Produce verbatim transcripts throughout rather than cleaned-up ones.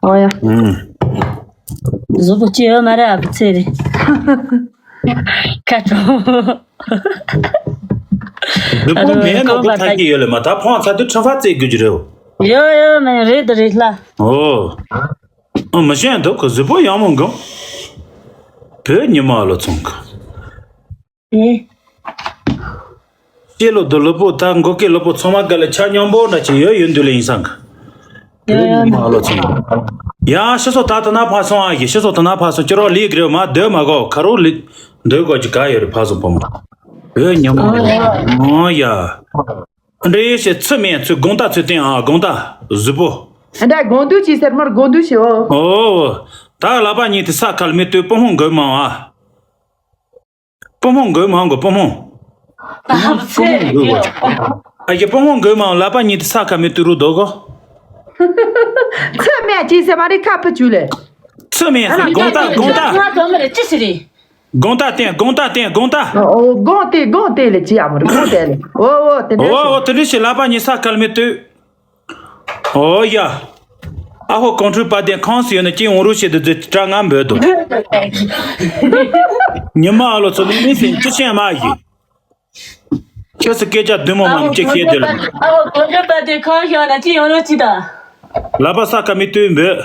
ཨོ་ཡ། ཨུམ། གཟུགས་པོ་སྐྱིད་ཡོད་མ་རེད། ཨ་བུ་ཚེ་རིང་། ཁ་གྲོང་། གཟུགས་པོ་མེད་ན་གོ་ཐག་གི་ཡོད་ལེ་མ། ད་ཕོང་ཚ་དུས་ཁྲིམས་ཕ་རྩེ་དགོས་ཀྱི་རེད། ཡོད་ཡོད། མེད་རེད་དུ་རེད་ལ། ཨོ། ཨ་མི་ཤེས་འདུག་གི། གཟུགས་པོ་ཡག་མོ་འགོ། བོད་ཉི་མ་ལོ་ཚོང་གི། ཨེ། ཤེས་ལོ་དུ་ལོ་པོ་ད་མགོ་སྐེ་ལོ་པོ་ཚང་མ་ག་ལ་ཆ་སྙོམས་པོ་འདྲ་ཅིག་ཡོད་ཡོད་འདུག་ལེ་ཡིན་སང་གི། ཡོད་ཡོད། མ་ལོ་ཚང་མ། ཡ་ཤི་སོ་ད་ད་ན་ཕ་སོང་ཨ་ཡི་ཤི་སོ་ད་ན་ཕ་སོང་། ཁྱེད་རོགས་ལིག་རེད་མ་སྡོད་མ་གོ། ཁ་རོགས་ལིག་སྡོད་གོ་ཅིག་ག་ཡོད་རེད་ཕ་སོང་པོ་མ། ཡོད་ཉོ་མ། ཨོ་ཡ། ཨོ་ཡ། འདྲེ་ཡེ་ཤེས་ཚུལ་མེད་ཚུལ་དགོང་དག་ཚུལ་བསྟན་ཨ་དགོང་དག་གཟུགས་པོ། ཨ་འདྲ་དགོང་དུས་ཅི་ཟེར་མར་དགོང་དུས་ཤི་འོ། ཨོ། ད་ལག་པ་གཉིས་དེ་ས་ཁར་མི་ལྟོས་པུ་ཧོང་དགོས་མ་ཨ། པུ་མོ་འགོས་མང་གོ་པུ་མོ། ཨ་ཡེ་པུ་མོ་འགོས་མང་ལ་པ་ཉིད་ས་ཁ་མི་ཏུ་རུ་དོ་གོ། ཚོད་མེད་ཅི་ཟེར་མ་རེད་ཁ་ཕུ་ཆུ་ལེ། ཚོད་མེད་ཟེར་དགོང་དག་དགོང་དག་ང་ཚོ་མི་རེད་ཅི་ཟེར་རེད། དགོང་དག་བསྟན་དགོང་དག་བསྟན་དགོང་དག་ཨོ་དགོང་དེ་དགོང་དེ་ལེ་ཅི་ཡ་མ་རེད་དགོང་དེ་ལེ། ཨོ་ཨོ་ཨོ་དེ་འདྲ་ཞིག་ལ་པ་ཉིད་ས་ཁ་མི་ཏུ། ཨོ་ཡ། ཨ་ཧོ་ཀོང་ཁྲུས་པ་དེ་ཁོང་སུ་ཡོད་ན་ཅི་འོང་རུ་ཞེས་དུ་ཛི་ཏྲ་ང་འབོད་དོ། ཉི་མ་ཨ་ལོ་ཚོ་ནི་མི་སེམས་ཅི་ཤེས་མ་ཡི། ཁྱོད་སུ་སྐད་ཆ་བདུན་མོ་མ་ཅི་ཤེས་དེ་ལ། ཨ་ཧོ་ཀོང་ཁྲུས་པ་དེ་ཁོང་ཤོག་ན་ཅི་འོང་རུ་ཅི་དང་། ལ་པ་ས་ཀ་མི་ཏུས་འབོད།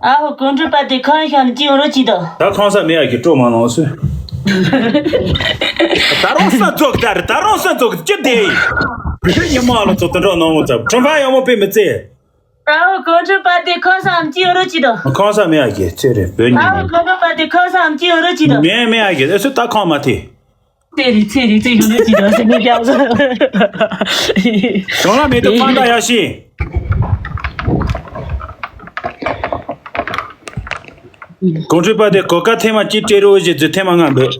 ཨ་ཧོ་ཀོང་ཁྲུས་པ་དེ་ཁོང་ཤོག་ན་ཅི་འོང་རུ་ཅི་དང་། ད་ཁོང་ས་མི་ཡ་གི་སྤྲོ་མ་ལོང་སུ། ད་རུང་ས་ཙོག་ད་རེད། ད་རུང་ས་ཙོག་ཅི་དེ་ཡི། ཁྱོད་ཉི་མ་ཨ་ལོ་ཚོ་དུད་འགྲོ་ནང་མོ་ཚབ་ཁྲོམ་ཕ་ཡག་མོ་པས་མི་ཚེ། ཨའོ་ཀོང་ཁྲུས་པ་དེ་ཁོང་སམ་ཅི་ཡོད་རོ་ཅི་དོ། ཁོང་ས་མེད་ཨ་ཀྱེ་ཚེ་རེ་བོད་ཉིད་ཨའོ་ནི། ཀོང་ཁྲུས་པ་དེ་ཁོང་སམ་ཅི་ཡོད་རོ་ཅི་དོ། མེད་མེད་ཨ་ཀྱེ་ཨེ་སུ་ད་ཁོང་མ་ཐེ། ཚེ་རེ་ཚེ་རེ་ཚེ་ཡོད་རོ་ཅི་དོ་ཟེར་ནས་རྒྱབ་སོ། གྱོང་ལ་མེད་དུ་ཕང་ད་ཡ་ཤི། ཀོང་ཁྲུས་པ་དེ་གོ་ཀ་ཐེ་མ་ཅི་སྤྲད་རོ་ཞེས་ཚུལ་ཐེ་མ་ང་འབོད།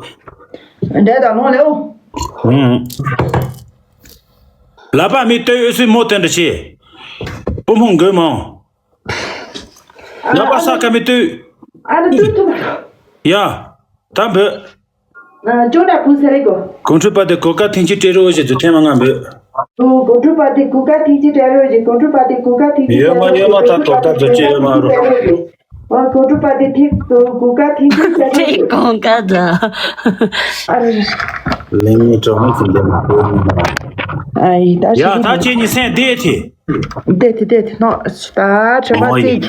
འདྲེ་དང་ལོང་ལེའོ། ཧུམ། ལ་པ་མི་ལྟོས་ཨུ་སུའི་མོ་དོན་དུ་ཆེ། པུ་མོ་མགོན་མང་། ལ་པ་ས་ཀ་མི་ལྟོས། ཨ་ནི་ལྟོས་ཐུབ། ཡ། ད་འབོད། ཅོ་ན་ཕུ་སེ་རེ་གོ། ཀོང་ཁྲུས་པ་དེ་གོ་ཀ་ཐེང་ཅི་སྤྲད་རོ་ཞེས་ཚུལ་ཐེ་མ་ང་འབོད། ཀོང་ཁྲུས་པ་དེ་གོ་ཀ་ཐེང་ཅི་སྤྲད་རོ་ཞེས་ཀོང་ཁྲུས་པ་དེ་གོ་ཀ་ཐེང་ཅི་ཡོད་མ་ཡོད་མ་ད་དོ་ད་དོ་ཅི་ཡོད་མ་རོ། ཨ་ཀོང་ཁྲུས་པ་དེ་ཐིག་ཏུ་གུ་ཀ་ཐིག་ཏུ་ཟེར་ཏེ་ཏེ་ཀོང་ཀ་ཛ། ཨ་རེ། ལེང་མི་གྲོགས་མི་ཚོ་འདི་ལ་ཀོ་ནི་མ། ཨའི་ད་ཡ་ཞིག་ད་ཁྱེད་གཉིས་སེམས་བདེ་ཐེ། བདེ་ཐེ་བདེ་ཐེ་ནོ་ད་ཆོས་པ་ཨོ་ཡ། ཚིག་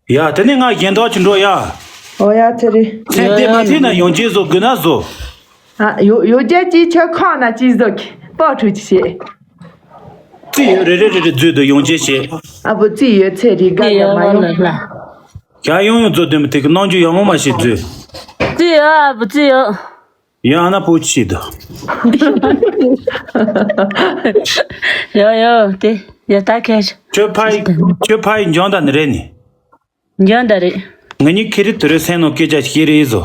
ཡ་དེ་ནི་ང་གཞན་དག་ཅིག་འགྲོ་ཡ། ཨོ་ཡ་ཚེ་རི། སེམས་བདེ་མ་ཐེ་ན་ཡོང་རྗེས་བཟོ་དགོས་ན་བཟོ། ཨ་ཡོ་ཡོ་རྒྱལ་གྱིས་ཁྱོད་ཁོང་ན་ཅི་བཟོ་གི་པོ་ཁྲུ་ཅི་བྱེད། རྩིས་ཡོད་རེ་རེ་རེ་རེ་བརྫུས་དུ་ཡོང་རྗེས་བྱེད། ཨ་བུ་རྩིས་ཡོད་ཚེ་རི་དགའ་ཡ་མ་ཡོང་། ཡ་ཡོང་ཡོང་བརྫུ་དུ་མི་ཐིག་གི་གནང་རྒྱུ་ཡག་མོ་མ་བྱེད་བརྫུས། རྩིས་ཡོད་ཨ་བུ་རྩིས་ཡོད། ཡང་ཨ་ན་པོ་ཆི་དུ། ཡོ་ཡོ་དེ་ཡ་ད་ཁེར། ཁྱོད་ཕ་ཡི་ཁྱོད་ཕ་ཡི་འཇོན་ད་ནི་རེད་ནི། འཇོན་ད་རེད། ང་གཉིས་ཁེ་རི་དུ་རེ་སེན་ནོ་སྐད་ཆ་ཤེས་རེད་བཟོ།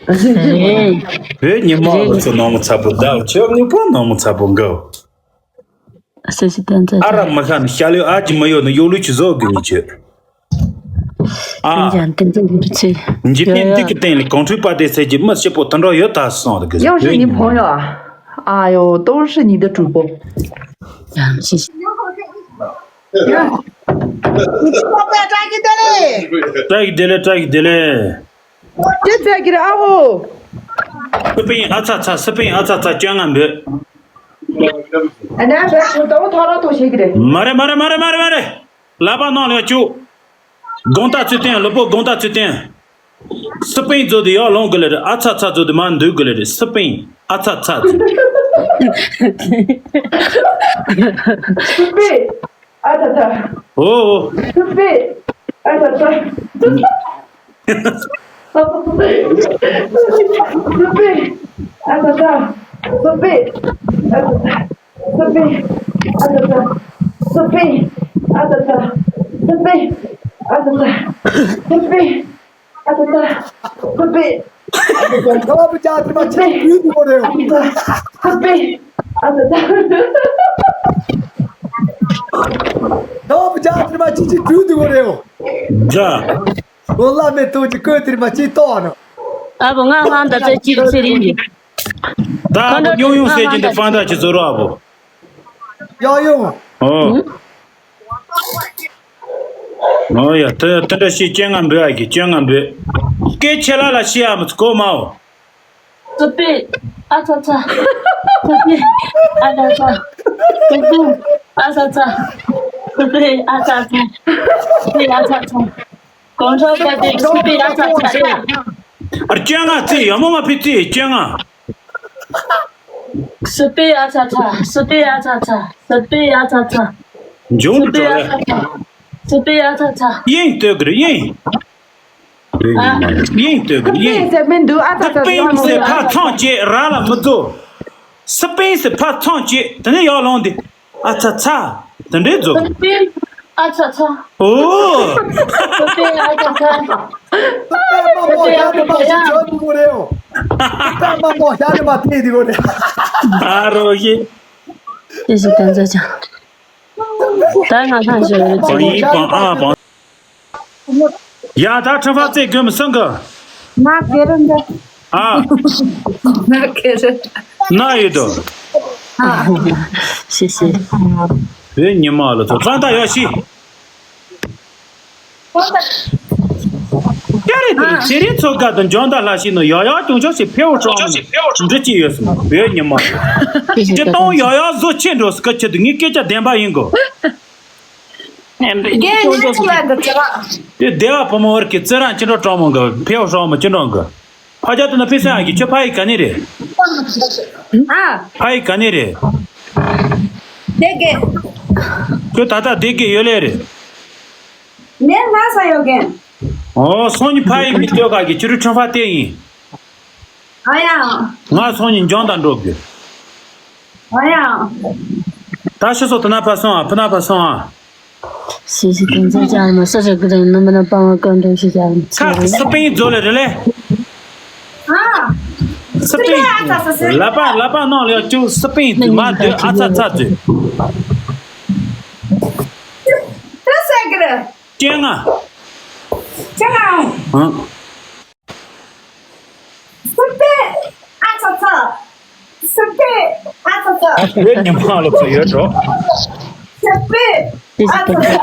རེད། བོད་ཉི་མ་རེད། ཨོ་ཚོ་ནོ་མོ་ཚ་པོ་ད་ཆོག་ནི་པོ་ནོ་མོ་ཚ་པོ་འགའ། སེ་སི་ཏན་ཙེ། ཨ་ར་མ་ཁ་ནི་ཤ་ལེ་ཨ་ཅི་མ་ཡོད་ནི་ཡོ་ལུ་ཅི་བཟོ་དགོས་ནི་ཆོད། ཨ། ཏན་ཅན་ཏན་ཅན་རུ་ཚེ། འཇིག་རྟེན་འདི་གི་སྟེང་ལ་གོང་ཁྲོས་པ་དེ་ཟེར་གྱི་མི་སྐྱིད་པོ་དུད་འགྲོ་ཡོད་ད་སོང་རེད་གི། 又是你朋友啊？哎呦，都是你的主播。 བཀྲ་ཤིས་བདེ་ལེགས། བཀྲ་ཤིས་བདེ་ལེགས། ཅི་ཟེར་གི་རེད་ཨ་ཧོ། སི་པིན་ཨ་ཚ་ཚ་སི་པིན་ཨ་ཚ་ཚ་སྐྱོན་ང་འབོད། ཨ་ནི་ཨ་ཤ་ཁོ་ཏོ་ཐོ་རོ་ཏོ་ཤེས་གི་རེད། མ་རེད་མ་རེད་མ་རེད་མ་རེད་མ་རེད། ལག་པ་ནང་ལ་བཅུག་དགོང་དག་ཚུལ་བསྟན་ལུས་པོ་དགོང་དག་ཚུལ་བསྟན། སི་པིན་ཚོ་དེ་ཡར་ལོངས་གི་ལེ་རེད། ཨ་ཚ་ཚ་ཚོ་དེ་མར་འདུག་གི་ལེ་རེད། སི་པིན་ཨ་ཚ་ཚ་ཚོ། སི་པིན་ཨ་ཚ་ཚ། ཨོ་ཨོ། སི་པིན་ཨ་ཚ་ཚ། སི་པིན་ཨ་ཚ་ཚ། སི་པིན་ཨ་ཚ་ཚ། སི་པིན་ཨ་ཚ་ཚ། སི་པིན་ཨ་ཚ་ཚ། སི་པིན་ཨ་ཚ་ཚ། སི་པིན་ཨ་ཚ་ཚ། སི་པིན་ཨ་ཚ་ཚ། སི་པིན་ཨ་ཚ་ཚ། ནོར་བུ་ཅག་དེ་མ་ཅི་ཡུལ་དུ་གོ་རེད། སི་པིན་ཨ་ཚ་ཚ། ནོར་བུ་ཅག་དེ་མ་ཅི་ཅི་ཡུལ་དུ་གོ་རེད། ཇ། ཁོ་བླ་མའི་ཐུགས་ཀྱི་བཀོད་དེར་མ་ཅི་གཏོགས་ནོ། ཨ་བོ་ང་ཧང་ད་ཚེ་གཅིག་ཚེ་རིང་གི། ད་ཨ་བོ་སྨྱོ་ཡོང་ཟེར་གྱི་འདི་ཕང་ད་ཅི་ཟོ་རོ་ཨ་བོ། ཡོ་ཡོ། ཨོ། ཨོ་ཡ། དེ་དེ་འདྲ་ཞིག་སྤྱན་སྔ་འབུལ་ཨ་གི། སྤྱན་སྔ་འབུལ། སྐད་ཆེ་ལ་ལ་བཤད་ཨ་མི་ཚོ་གོ་མའོ། སི་པི་ཨ་ཚ་ཚ། སི་པི་ཨ་ཚ་ཚ། སི་པི་ཨ་ཚ་ཚ། སི་པི་ཨ་ཚ་ཚ། སི་པི་ཨ་ཚ་ཚ། གོང་ཁྲོ་བ་དེ་སི་པི་ཨ་ཚ་ཚ་ཡ། ཨ། སྤྱན་སྔ་རྩེ་ཡ་མོ་མ་ཕི་རྩེ་སྤྱན་སྔ། སི་པི་ཨ་ཚ་ཚ། སི་པི་ཨ་ཚ་ཚ། སི་པི་ཨ་ཚ་ཚ། འབྱུང་སི་པི་ཨ་ཚ་ཚ། སི་པི་ཨ་ཚ་ཚ། དབྱིངས་ལྟོས་གི་རེད། དབྱིངས། ཨ། དབྱིངས་ལྟོས་གི་རེད། དབྱིངས། སི་པིན་ཟེར་མི་འདུག་ཨ་ཚ་ཚ། སི་པིན་ཟེར་ཕར་མཚམས་བཅད་ར་ལ་མི་རྫོགས། སི་པིན་ཟེར་ཕར་མཚམས་བཅད། དེ་ནས་ཡར་ལངས་ཏེ། ཨ་ཚ་ཚ། དེ་འདྲའི་རྫོགས། སི་པིན་ཨ་ཚ་ཚ། ཨོ། སི་པིན་ཨ་ཚ་ཚ། སི་པིན་ཨ་ཚ་ཚ་ཡ། ཨ་རོ་ཡེ། དེ་ཞིག་དོན་མཛད་ཅིང་། ད་ང་ལྷན་ཞུ་ཡོད་ཅིང་། བང་ཡིག་བང་ཨ་བང་། ཡ། ད་ཁྲི་ཕག་རྩེ་དགོན་མི་སང་གི། ང་གེ་རེ་འདི། ཨ། ང་གེ་རེ། ན་ཡོད་དོ། ཨ། ཤི་ཤི། བོད་ཉི་མ་ལ་ཚོ་ཚང་ད་ཡོད་ཤི། ཀྱ་རེ་དེ་ཚེ་རིང་ཚོ་ག་དང་འཇོན་ད་ལྷ་ཤི་ནོ་ཡ་ཡ་ཅུང་ཅུང་ཞིག་ཕེའུ་ཀྲོང་འདྲི་ཅི་ཡོད་སམ། བོད་ཉི་མ་ལ་སྤྱི་གཏོང་ཡ་ཡ་བཟོ་ཆེ་འགྲོ་སི་ཀ་ཆེ་དུ་ངའི་སྐད་ཆ་བདེན་པ་ཡིན་གོ། རྒན་ཉི་མ་ལ་གི་ཚེ་ར། དེ་སྡེ་བ་ཕོ་མོ་བར་གྱི་རྩི་རང་ཅི་འགྲོ་ཀྲོང་མོ་གི་ཕེའུ་ཀྲོང་མོ་ཅི་འགྲོ་གི། ཕ་རྒྱ་དུ་ན་ཕི་སང་གི་ཁྱོད་ཕ་ཡི་ག་ནི་རེད། ཨ། ཕ་ཡི་ག་ནི་རེད། སྡེ་དགེ། ཁྱོད་ད་ལྟ་སྡེ་དགེ་ཡོད་ལེ་རེད། ངས་ང་ས་ཡོད་གན། ཨོ། སང་ཉིན་ཕ་ཡི་མི་སྟོད་ཁ་གི་ཕྱི་རུ་ཁྲང་ཕ་བལྟས་ཡིན། ཨ་ཡ། ང་སང་ཉིན་འཇང་དང་འགྲོ་དགོས། ཨ་ཡ། ད་ཤི་སོ་དུ་ན་ཕ་སོང་ཨ། ཕུ་ན་ཕ་སོང་ཨ། ཤི་ཤི་དོན་ཚན་ཅང་མ་ས་ཞིག་གི་དོན་ནམ་ན་པང་བ་ཀན་ཏུ་ཤི་ཅང་། ཁ་སི་པིང་རྫོ་ལེ་རེ་ལེ། ཨ། སི་པིང་། ལ་པ་ལ་པ་ནང་ལ་ཡ་ཅུ་སི་པིང་དུ་མ་དུ་ཨ་ཚ་ཚ་དུ། ད་ས་གི་རེད། ཅན་ང་། ཅན་ང་། ཨ། སི་པི་ཨ་ཚ་ཚ། སི་པི་ཨ་ཚ་ཚ། བོད་ཉི་མ་ལ་ཚོ་ཡོད་འགྲོ། སི་པི་ཨ་ཚ་ཚ།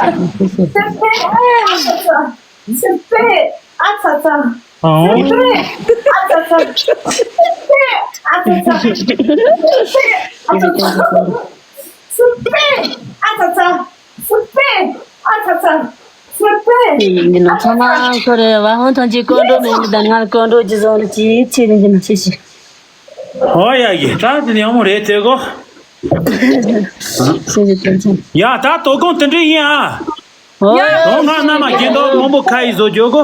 སི་པི་ཨ་ཚ་ཚ། སི་པི་ཨ་ཚ་ཚ། ཨོ། སི་པི་ཨ་ཚ་ཚ། སི་པི་ཨ་ཚ་ཚ། སི་པི་ཨ་ཚ་ཚ། སི་པི་ཨ་ཚ་ཚ། སི་པི་ཨ་ཚ་ཚ། སི་པི་ཨ་ཚ་ཚ། ཡིན་གྱི་ནོ། ཚང་མ་ཁོ་རེ་བ་ཧོན་ཐོན་གྱི་ཀོན་འགྲོ་མེད་གི། ད་ང་ཀོན་འགྲོ་གྱི་བཟོ་འདྲ་ཅིག་ཆེ་ཡིན་གྱི་ནོ། ཤེས་ཤེས། ཨོ་ཡ་ཡི། ད་དེ་ནི་ཡག་མོ་རེད་དེ་གོ། ཤེས་ཤེས་དོན་ཚན། ཡ། ད་དོ་དགོང་དེ་འདྲ་ཡིན་ཨ། ཨོ་ཡ། དོ་སྣང་རྣམ་མ་རྒྱན་དོ་མང་པོ་ཁ་ཡི་བཟོ་རྒྱུ་གོ།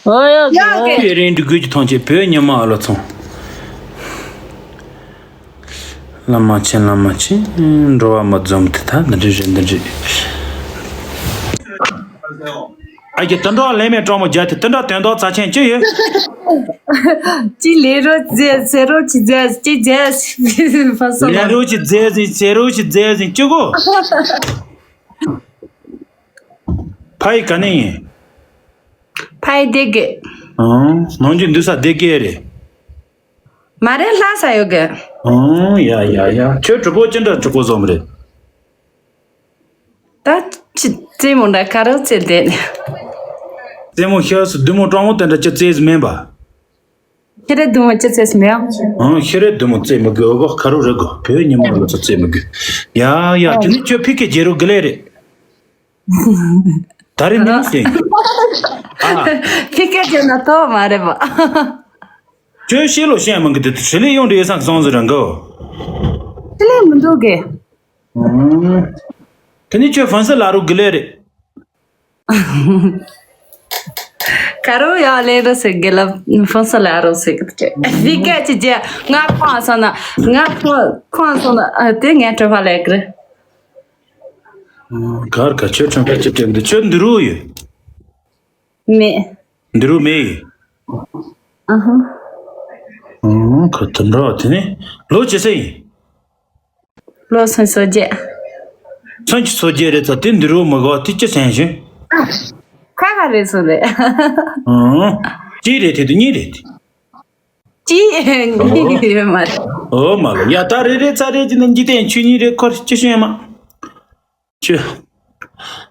ཨོ་ཡ་གི། ཨོ་ཡ། དེ་རིང་འདི་དགོས་ཀྱི་ཐང་ཆེ་བོད་ཉི་མ་ཨ་ལོ་ཚོང་། ལམ་མ་ཆེན་ལམ་མ་ཆེན། འགྲོ་བ་མི་འཛོམས་དེ་ད་འདི་འདྲ་རེད། འདི་འདྲ་རེད། ཨ་ཀྱི་དུད་འགྲོ་ལས་མེད་གྲོགས་མོ་རྒྱ་དེ་དུད་འགྲོ་དོན་དག་རྩ་ཆེན་ཅི་ཡོད། ཅི་ལས་རོ་རྫས་ཟེ་རོ་ཅི་རྫས་ཅི་རྫས་ཕ་སོ་ལས་རོ་ཅི་རྫས་ཟིན་ཟེ་རོ་ཅི་རྫས་ཟིན་ཅི་གོ། ཕ་ཡི་ག་ནས་ཡིན། ཕ་ཡི་སྡེ་དགེ། ཨང་། ནང་ཆུ་འདུག་ས་སྡེ་དགེ་རེད། མ་རེད། ལྷ་ས་ཡོད་གི། ཨང་། ཡ་ཡ་ཡ། ཁྱོད་གྲོགས་པོ་ཅི་འདྲ་གྲོགས་པོ་བཟོ་མི་རེད། ད་ཅི་རྩེད་མོ་འདྲ་ག་རེ་རྩེད་དེ། རྩེད་མོ་ཤ་སུ་བདུད་མོ་སྤྲང་མོ་དེ་འདྲ་ཅི་རྩེད་མིན་པ། ཤི་རེ་བདུད་མོ་ཅི་རྩེད་མེད། ཨང་། ཤི་རེ་བདུད་མོ་རྩེད་མི་དགོས། འོ་ག་རུ་རེད་གོ། བོད་ཉི་མ་ལ་ཚོ་རྩེད་མི་དགོས། ཡ་ཡ། དེ་ནི་ཁྱོད་ཕི་ཀའི་རྒྱལ་རུ་དགུ་ལེ་རེད། ད་རེས་མིན་ཟེར། ཨ། ཕི་ཀའི་རྒྱལ་ན་ཐོག་མ་རེད་པ། ཁྱོད་ཤེས་ལོ་ཤེས་མང་གི་དེ་ཧྲི་ལི་ཡོང་དུ་ཡོད་སང་གི་སོང་ཟེར་རང་གོ། ཧྲི་ལི་མི་འདུག་གི། ཨང་། དེ་ནི་ཁྱོད་ཧྥན་སི་ལ་རུ་དགུ་ལེ་རེད། ཁ་རོ་ཡ་ལེ་རོ་སེ་གེ་ལ་ཧྥན་སི་ལ་རོ་སེ་གེ་ཏེ། ཕི་ཀའི་ཅི་རྒྱལ་ང་ཁོང་སོང་ན་ང་ཁོང་ཁོང་སོང་ན་ཨ་དེ་ངས་གྲོད་པ་ལེགས་རེད། གར་ག་ཁྱོད་ཁྲང་ཁ་ཅི་དྲན་འདི་ཁྱོད་འདི་རུ་ཡོད། མེད། འདི་རུ་མེད་ཡིན། ཨ་ཧ། ཨང་། ཁ་དུད་འགྲོ་དེ་ནི་ལོ་ཇི་སྲིད་ཡིན། ལོ་སུམ་ཅུ་སོ་བརྒྱད། སུམ་ཅུ་སོ་བརྒྱད་རེད་ཚ་དེ་འདི་རུ་མི་གོ་དེ་ཅི་སེང་ཞིང་། ཁ་ཁ་རེད་སོ་རེད། ཨང་། གཅིག་རེད་དེ་དུ་གཉིས་རེད་དེ། ཅི་ཡོད་མ་རེད། ཨོ་མ་ལོ་ཡ། ད་རེ་རེ་ཚ་རེ་ཅི་ན་འཇིག་རྟེན་ཆོས་ཉིད་རེ་འཁོར་ཅི་ཤེས་མ། ཆོས།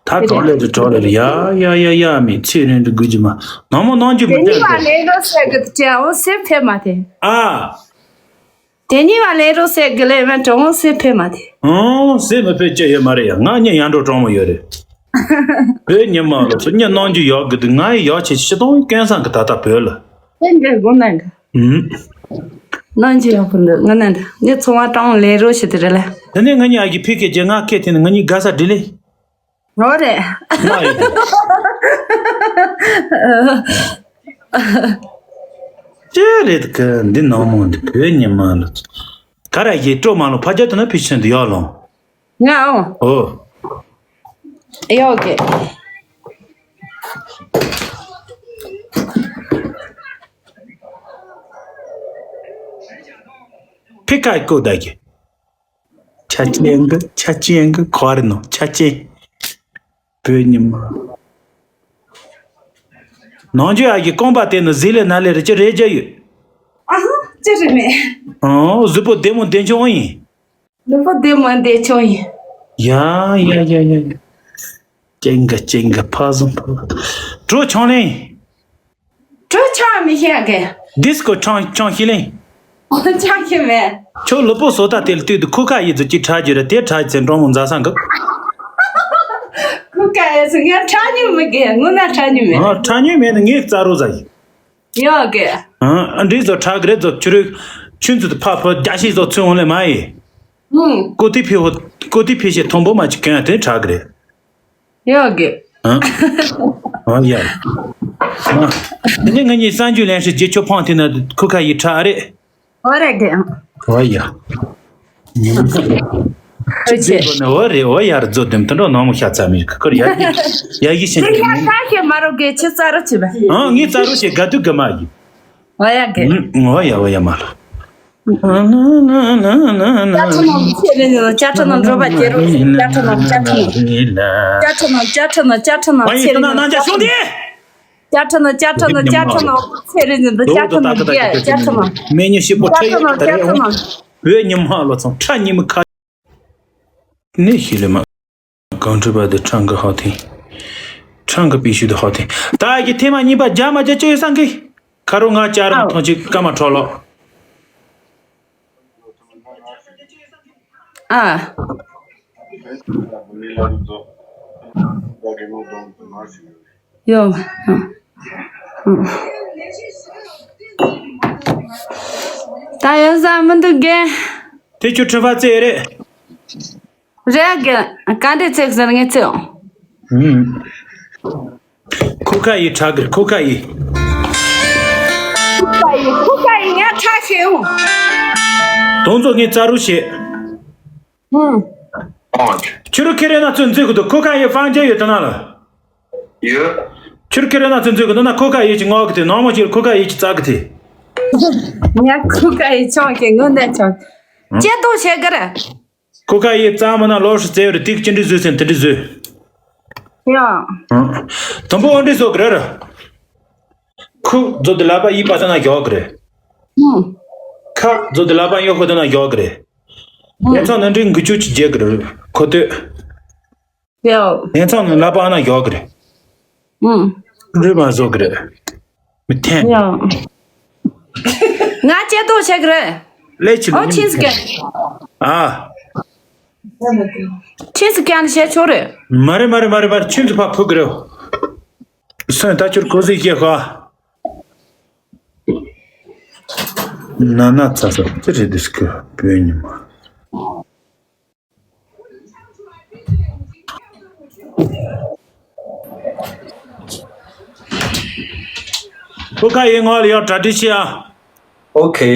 ད་གྲོགས་ལས་དུ་གྲོགས་ལས་ཡ་ཡ་ཡ་ཡ་མི་ཚེ་རིང་དུ་དགོས་ཀྱི་མ། ནང་མོ་ནང་རྒྱུ་མི་དེ་ནི་བ་བསྟན་ལས་རོ་ཟེར་གི་དེ་འོ་སེ་ཕེ་མ་དེ། ཨ། དེ་ནི་བ་ལས་རོ་ཟེར་གི་ལས་མ་གྲོང་སེ་ཕེ་མ་དེ། ཨོ་སེ་མི་ཕེ་ཅི་ཡོད་མ་རེད་ཡ། ང་གཉིས་ཡང་འགྲོ་གྲོང་མོ་ཡོད་རེད། བོད་ཉི་མ་ལོ་ཚོ་གཉིས་ནང་རྒྱུ་ཡོད་གི་འདུག་ང་ཡི་ཡོད་ཆེ་ཤི་སྟོང་སྐལ་བཟང་གི་ད་ལྟ་བོད་ལ། སེ་འདི་དགོ་ན་གི། ཨུམ། ནང་ཆེ་ཡག་པོ་འདུག་ང་ནང་འདྲ་ངས་ཚོང་བ་གྲོང་ལས་རོ་ཞིག་དེ་རེད་ལ། དེ་ནས་ང་གཉིས་ཨ་གི་ཕི་ཁེ་རྒྱལ་ང་ཁེ་དེ་ནས་ང་གཉིས་དགའ་ས་འདྲི་ལེ། ངོ་རེད། ང་ཡོད། ཅི་རེད་གི་འདི་ནང་མོ་འདི་བོད་ཉི་མ་ལ། ག་ར་ཡི་སྤྲོ་མ་ལོ་ཕ་རྒྱ་དུ་ན་ཕི་ཆེན་དུ་ཡོད་ལོང་། ང་ཨོ། ཨོ། ཡོད་གི། ཕི་ཁ་ཀོ་ད་གི། ཆ་ཅན་གི་ཆ་ཅན་གི་གོ་རེ་ནོ་ཆ་ཅན། བོད་ཉི་མ། ནང་ཆོས་ཨ་གི་རྐང་པ་དེ་ནི་ཟི་ལེ་ན་ལེ་རེ་ཅི་རེ་རྒྱ་ཡོད། ཨ་ཧ་ཅི་རེ་མེད། ཨོ་གཟུགས་པོ་བདེ་མོ་བདེ་ཆུང་ཡིན། གཟུགས་པོ་བདེ་མོ་བདེ་ཆུང་ཡིན། ཡ་ཡ་ཡ་ཡ་ཡ། ཅན་གི་ཅན་གི་ཕ་བཟང་ཕ་བཟང་། གྲོ་ཆང་ལེན། གྲོ་ཆང་མི་ཤེས་གི། ཌིས་ཀོ་ཆང་ཆང་ཤི་ལེན། ཆང་ཤི་མེད། ཁྱོད་ལུ་པོ་སོ་ད་དེ་ལ་ལྟོས་དུ་ཁུ་ཁ་ཡི་ཛུ་ཅི་ཁྲ་རྒྱུ་ར་དེ་ཁྲ་ཚེ་འགྲོ་མོ་མཛའ་སང་གི། ཁུ་ཁ་ཡི་ཟུ་ངས་ཁྲ་ཉུ་མི་གི་ངུ་ན་ཁྲ་ཉུ་མེད། ཨ་ཁྲ་ཉུ་མེད་ནི་ངས་རྩ་རོ་ཟ་ཡི། ཡོད་གི། ཨ་འདྲི་ཟོ་ཁྲ་གི་རེད་ཟོ་ཆུ་རུ། ཆུན་ཚུ་དུ་ཕ་ཕོ་རྒྱ་ཤི་ཟོ་ཚུ་འོང་ལེ་མ་ཡི། ཨུང་། ཀོ་ཏི་ཕི་ཧོ་ཀོ་ཏི་ཕི་ཤེ་ཐོང་པོ་མ་ཅི་གན་དེ་ཁྲ་གི་རེད། ཡོད་གི། ཨ། ཨ་ཡ། ཨ། དེ་ནས་ང་གཉིས་གསར་འཇུག་ལེན་ཧྲི་རྗེས་ཆོ་ཕང་དེ་ན་ཁུ་ཁ་ཡི་ཁྲ་རེད། ཨོ་རེད་གི། ཨོ་ཡ། ཁྲི་ཆེ། ཨོ་རེད་ཨོ་ཡ་ར་རྫོ་དེམ་དུ་འགྲོ་ནང་མོ་ཤ་ཚ་མི་ཁུ་ཁུར་ཡ་གི་ཡ་གི་ཤན་དེ་ཡ་ཁ་ཤེ་མ་རོ་གི་ཆི་ཙ་རོ་ཆི་བ། ཨ་ངའི་ཙ་རོ་ཤེ་ག་དུ་ག་མ་གི། ཨོ་ཡ་གི། ཨོ་ཡ་ཨོ་ཡ་མ་ལ། ཅ་ཆ་ནང་ཅ་ཆ་ནང་ཚེ་རིང་ནང་ཅ་ཆ་ནང་འགྲོ་བ་ཁྱེད་རང་ཅ་ཆ་ནང་ཅ་ཆ་ནང་ཅ་ཆ་ནང་ཅ་ཆ་ནང་ཅ་ཆ་ནང་ཚེ་རིང་ནང་ཅ་ཆ་ནང་ཅ་ཆ་ནང་ཅ་ཆ་ནང་ཚེ་རིང་ནང་ཅ་ཆ་ནང་ཅ་ཆ་ནང་མེ་ཉི་ཤི་པོ་ཁྲ་ཡོད་ད་རེད། བོད་ཉི་མ་ལོ་ཚང་ཁྲ་ཉི་མ་ཁ་ནི་ཤི་ལེ་མ། གང་འཁྲུལ་པ་དེ་ཁྲང་གི་ཧོ་ཐིང་། ཁྲང་གི་པི་ཤུ་དེ་ཧོ་ཐིང་། ད་ཀྱི་ཐེངས་མ་གཉིས་པ་རྒྱ་མ་རྒྱ་ཅི་ཡོད་སང་གི། ཁ་རོ་ང་ཅར་མ་ཐོང་ཅིག་ཀ་མ་ཁྲོ་ལོ། ཨ། ཡོ། ད་ཡོད་ས་མི་འདུག་གས། དེ་ཁྱོད་ཁྲི་ཕ་ཙེ་རེད། རེད་གི། ག་འདྲས་ཚེགས་ཟེར་ངས་ཚེགས། ཁུ་ཁ་ཡི་ཁྲག་གིར་ཁུ་ཁ་ཡི། ཁུ་ཁ་ཡི་ཁུ་ཁ་ཡི་ངས་ཁྲག་ཤེས་འོང་། དོང་ཚོ་ངས་རྩ་རུ་བྱེད། ཁྱོད་རུ་ཁེ་རེ་ན་ཚོད་འཛུལ་གི་འདུག་ཁུ་ཁ་ཡི་ཧྥང་ཅན་ཡོད་དོ་ན་ལ། ཡོད། ཁྱོད་རུ་ཁེ་རེ་ན་ཚོད་འཛུལ་གི་འདུག་ན་ཁུ་ཁ་ཡི་ཅི་ངོ་གི་དེ་ནང་མ་ཅིག་ཁུ་ཁ་ཡི་ཅི་རྩ་གི་དེ། ངས་ཁུ་ཁ་ཡི་ཆང་གི་ངོ་ནས་ཆང་། ཅེ་ཏོ་བྱེད་གི་རེད། ཁོ་ཁ་ཡི་གཙང་མ་ན་ལོ་ཧྲི་ཙེ་རི་ཏིག་ཅི་འདྲི་བཟོས་སེམས་དེ་འདྲི་བཟོས། ཡ། དང་པོ་འདྲི་བཟོ་གི་རེད། ཁུ་རྫོ་དི་ལ་པ་ཡི་པ་ད་ན་ཡོག་གི་རེད། ཁ་རྫོ་དི་ལ་པ་ཡོ་ཁོ་ད་ན་ཡོག་གི་རེད། ཡ་ཚང་ན་འདྲི་འགུ་ཅུ་ཅི་རྒྱལ་གི་རེད་ཁོ་ཏོས། ཡ། ཡ་ཚང་ན་ལ་པ་ན་ཡོག་གི་རེད། འདྲི་མ་བཟོ་གི་རེད། མི་འཐེན། ཡ། ང་ཅེ་ཏོ་བྱེད་གི་རེད། ལས་ཆི་ཨོ་ཆིན་སི་ཀན། ཨ། ཆིན་སི་ཀན་བྱེད་ཆོག་རེད། མ་རེད་མ་རེད་མ་རེད་མ་རེད། ཆིན་སི་ཕ་ཕུ་གི་རེད། སོན་ད་ཁྱོད་གོ་ཟིག་སྐྱེ་ཁ། ན་ན་ཚ་ཚ་ཅི་རེད་འདི་སྐུ་བོད་ཉི་མ། ཁོ་ཁ་ཡི་ངོ་ལ་ཡང་གྲ་སྒྲིག་བྱེད་ཨ། ཨོ་ཁེ།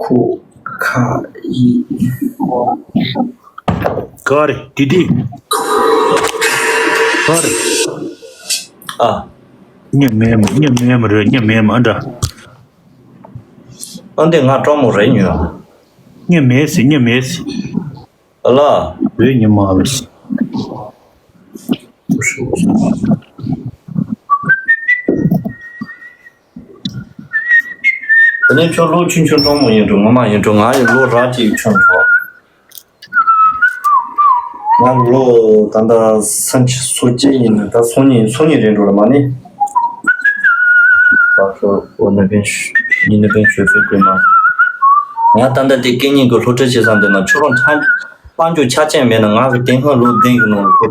ཁོ་ཁ་ཡི། ག་རེ་དི་དི། ག་རེ། ཨ། ཉི་མེ་མ་ཉི་མེ་མ་རེད་ཉི་མེ་མ་འདྲ། ཨ་འདི་ང་གྲོགས་མོ་རེད་ཉོ། ཉི་མེ་སི་ཉི་མེ་སི། ཨ་ལ། བོད་ཉི་མ་ལ་སི། དེ་ནས་ཁྱོད་ལོ་ཆུང་ཆུང་སྤྲང་མོ་ཡིན་འགྲོ། ངོ་མ་ཡིན་འགྲོ། ང་ཡི་ལོ་ར་གཅིག་ཆུང་འགྲོ། ང་ལོ་ད་ལྟ་སུམ་ཅུ་སོ་གཅིག་ཡིན་ནི། ད་སོ་གཉིས་སོ་གཉིས་རེད་འགྲོ་ལ་མ་ནི། ད་ཁྱོད་འོ་ནི་གན་ཉི་ནི་གན་ཆོས་ཚོད་དགོས་མ། ང་ད་ལྟ་དེ་སྐད་གཉིས་ཀྱི་སློབ་ཁྲིད་བྱེད་ས་འདི་ན་ཁྱོད་རང་ཐ་དཔལ་འབྱོར་ཆ་རྐྱེན་མེད་ན། ང་གི་དེ་སྔོན་ལོ་བདུན་གྱི་ནང་ལ་ཁོ།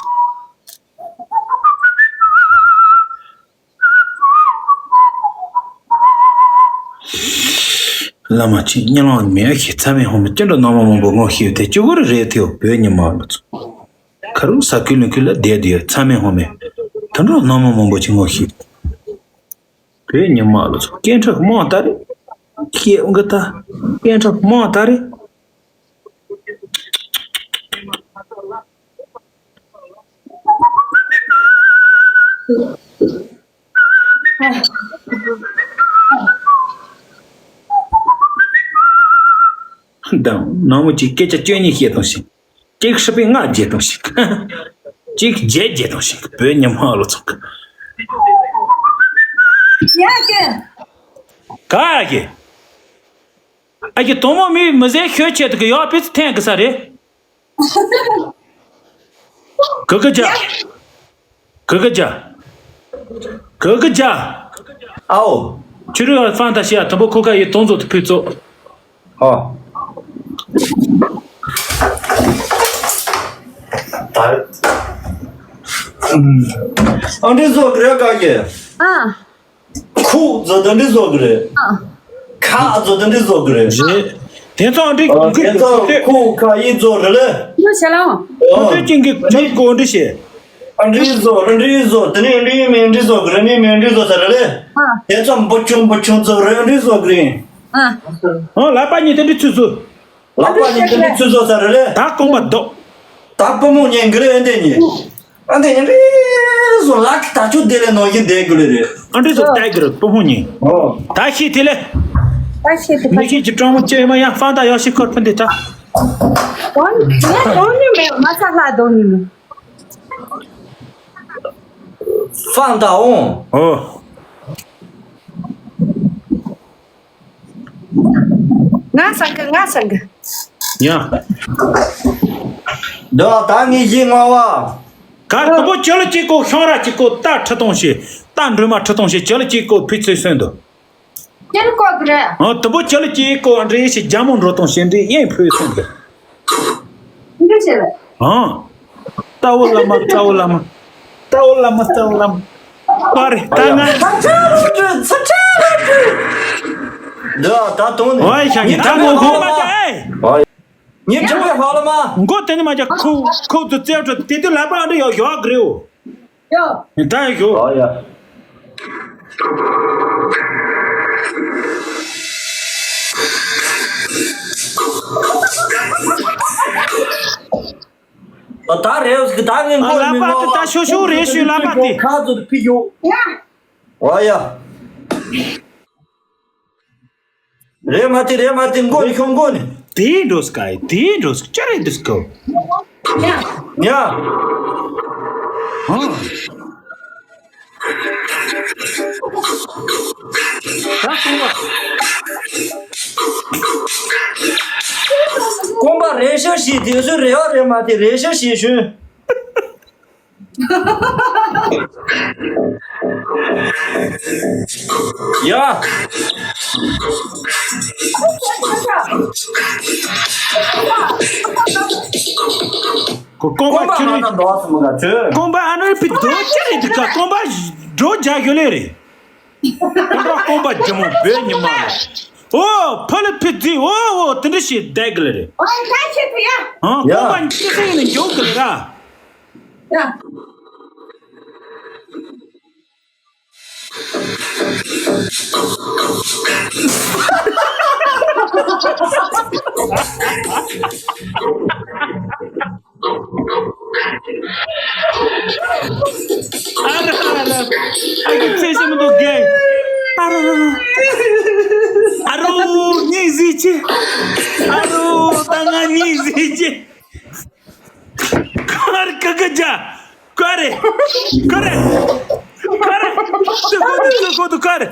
བླ་མ་ཆེ་གཉིད་ལམ་མེ་ཤི་ཚ་མེ་ཧོ་མེ་ཅི་འདྲ་ནོར་མ་མང་པོ་ངོ་ཤེས་དེ་ཅི་གོ་རེ་རེད་དེའོ། བོད་ཉི་མ་ལོ་ཚོ་ཁ་རུ་ས་ཁུལ་ལུང་ཁུལ་ལ་བསྡད་དེ་ཚ་མེ་ཧོ་མེ་དེ་འདྲ་ནོར་མ་མང་པོ་ཅི་ངོ་ཤེས། བོད་ཉི་མ་ལོ་ཚོ་སྐད་འཕྲོག་མང་ད་རེད། ཁྱེད་འོང་གི་ད་སྐད་འཕྲོག་མང་ད་རེད། དང་ནང་མི་གཅིག་སྐད་ཆ་བཅུ་གཉིས་བཤད་དང་ཞིག་གཅིག་ཧྲི་པའི་ལྔ་བརྗེད་དང་ཞིག་གཅིག་བརྒྱད་བརྗེད་དང་ཞིག་བོད་ཉི་མ་ལོ་ཚོགས། ཡ་ཀེ། ག་ཨ་ཀེ། ཨ་ཀེ་དོ་མོ་མི་མི་ཟེ་ཤོད་ཆེད་དུ་གི་ཡོག་པི་ཚི་འཐེན་གི་ས་རེད། ག་ག་ཇ། ག་ག་ཇ། ག་ག་ཇ། ཨའོ། ཆུ་རུ་ཨ་ཧྥང་ད་ཤི་ཡ་དུམ་བུ་ཁུ་ཁ་ཡི་དོང་ཚོ་དུ་ཕུད་ཚོ། ཨོ། ད། ཨ་འདྲི་བཟོ་གི་རེད་ག་གི། ཨ། ཁུ་ཛོ་དོན་འདྲི་བཟོ་གི་རེད། ཨ། ཁ་ཛོ་དོན་འདྲི་བཟོ་གི་རེད། རེད། དེ་ཚོ་ཨ་འདྲི་ཨ་གི་དེ་ཚོ་ཁུ་ཁ་ཡི་ཛོ་རེད་ལེ། ཡོ་ཤ་ལང་། ཁོ་ཚོའི་ཅིང་གི་ཅིང་གོ་འདྲི་ཤེས། ཨ་འདྲི་བཟོ་ཨ་འདྲི་བཟོ་དེ་ནི་ཨ་འདྲི་མི་འདྲི་བཟོ་གི་རེད། ནི་མི་འདྲི་བཟོ་ས་རེད་ལེ། ཨ། དེ་ཚོ་འབུ་ཆུང་འབུ་ཆུང་ཛོ་རེད། ཨ་འདྲི་བཟོ་གི་རེད། ཨ། ཨ་ལག་པ་གཉིས་དེ་འདྲི་ཚུལ་ཚུལ། ལག་པ་གཉིས་དེ་འདྲི་ཚུལ་བཟོ་ས་རེད་ལེ། ད་རྐང་པ་རྡོ། ད་པུ་མོ་ཉན་གི་རེད། ཨ་འདི་ཉི། ཨ་འདི་ཉི་རེ་བཟོ་ལག་གི་ད་ཆུ་དེ་ལས་ནོར་གྱི་བསྡད་གི་ལེ་རེད། ཨ་འདྲི་བཟོ་ལྟ་གི་རེད་པུ་མོ་ཉན། ཨོ། ད་ཤི་དེ་ལེ། ད་ཤི་དེ་མི་ཤི་ཅི་ཀྲང་མོ་ཅི་མ་ཡང་ཧྥང་ད་ཡོ་ཤི་ཁོར་ཕན་དེ་ད། དོན་ངས་དོན་ཉི་མེད་མ་ཚ་ལ་དོན་ཉི་མེད། ཧྥང་ད་འོང་། ཨོ། ང་ས་གི་ང་ས་གི། ཡ། འདི་ད་ངས་གཞི་མངའ་བ། ག་དུ་པོ་ཅི་ལ་གཅིག་གོ་ཤང་ར་གཅིག་གོ་རྟ་ཁྲི་སྟོང་ཞེ་རྟ་འགྲོས་མ་ཁྲི་སྟོང་ཞེ་ཅི་ལ་གཅིག་གོ་ཕི་ཚོས་སོན་དུ། ཅི་ལ་གོ་གི་རེད། ཨ་དུ་པོ་ཅི་ལ་གཅིག་གོ་འདྲེ་ཞེ་རྒྱ་མོ་འགྲོ་སྟོང་ཞེ་འདྲེ་ཡེང་ཕུད་སོན་དུ། འདི་ཆེ་རེད། ཨ། རྟ་བོ་བླ་མ་རྟ་བོ་བླ་མ། རྟ་བོ་བླ་མ་རྟ་བོ་བླ་མ། པ་རེད་ད་ང་། ཚ་ཚ་རུ་ཏྲུ་ཚ་ཚ་རུ་ཏྲུ། འདི་ད་དོན་ནི། ཨོ་ཡ་ཤ་ཉི་ད་མོ་ཧོ་མ་ཀྱ་ཨེ། ཉི་ཁྲི་བའི་ཧ་ལ་མ། མགོ་དེ་ནི་མ་ཀྱ་ཁུ་ཁུ་ཙུ་ཙེ་ཏྲོ་དེ་དུ་ལ་པ་འདི་ཡོ་ཡོ་གི་རེའོ། ཡོ། ད་ཡོ། ཨོ་ཡ། ད་རེས་ཀྱི་ད་ངས་ཨ་མགོ་ལ་མི་པ་ངོ་དེ་ད་ཤོ་ཤོ་རེ་ཞུ་ལ་པ་དེ། ཁ་ཚུར་ཕི་ཡོ། ཡ། ཨོ་ཡ། རེད་མ་དེ་རེད་མ་དེ་མགོ་ནི་ཁྱོད་མགོ་ནི། དེའི་འགྲོ་སི་ཀ་ཡི་དེའི་འགྲོ་སི་ཅི་རེད་འདུག་སི་ཀོ། ཡ། ཡ། ཧང་། ད་སོང་བ། རྐང་པ་རེ་ཤ་ཞིག་དེ་ཚོ་རེ་བ་རེད་མ་དེ་རེ་ཤ་ཞིག་ཞུ། ཡ། ཁོ་རྐང་པ་ཁྱེར་རེད། རྐང་པ་ཨ་ནི་ཕི་རྡོ་ཁྱེར་རེད་འདུག་ག་རྐང་པ་སྒྲོ་རྒྱག་ཡོད་ལེ་རེད། ཁོ་རང་རྐང་པ་རྒྱ་མོ་བོད་ཉི་མ་རེད། ཨོ་ཕ་ལི་ཕི་རྫི་ཨོ་ཨོ་དེ་འདྲ་ཞིག་བསྡད་གི་ལེ་རེད། ཨོ་ཡ་ཁྱེད་ཐུ་ཡ། ཧང་ཡ། རྐང་པ་འཁྱེར་སེ་ཡིན་ན་མགྱོགས་གི་ལེ་ར། ཡ། ཨ་ར་ཨ་ར་ཨ་ཀི་ཚེ་ཞིམ་འདུག་གེ། ཨ་ར་ཨ་ར་ཨ་རོ་གཉིད་ཟིག་ཅི། ཨ་རོ་ད་ང་གཉིད་ཟིག་ཅི། ཁར་ཀ་ཀ་ཇ། ཀ་རེ། ཀ་རེ། ཀ་རེ། ཙི་ཁོ་དུ་ཙི་ཁོ་དུ་ཀ་རེ།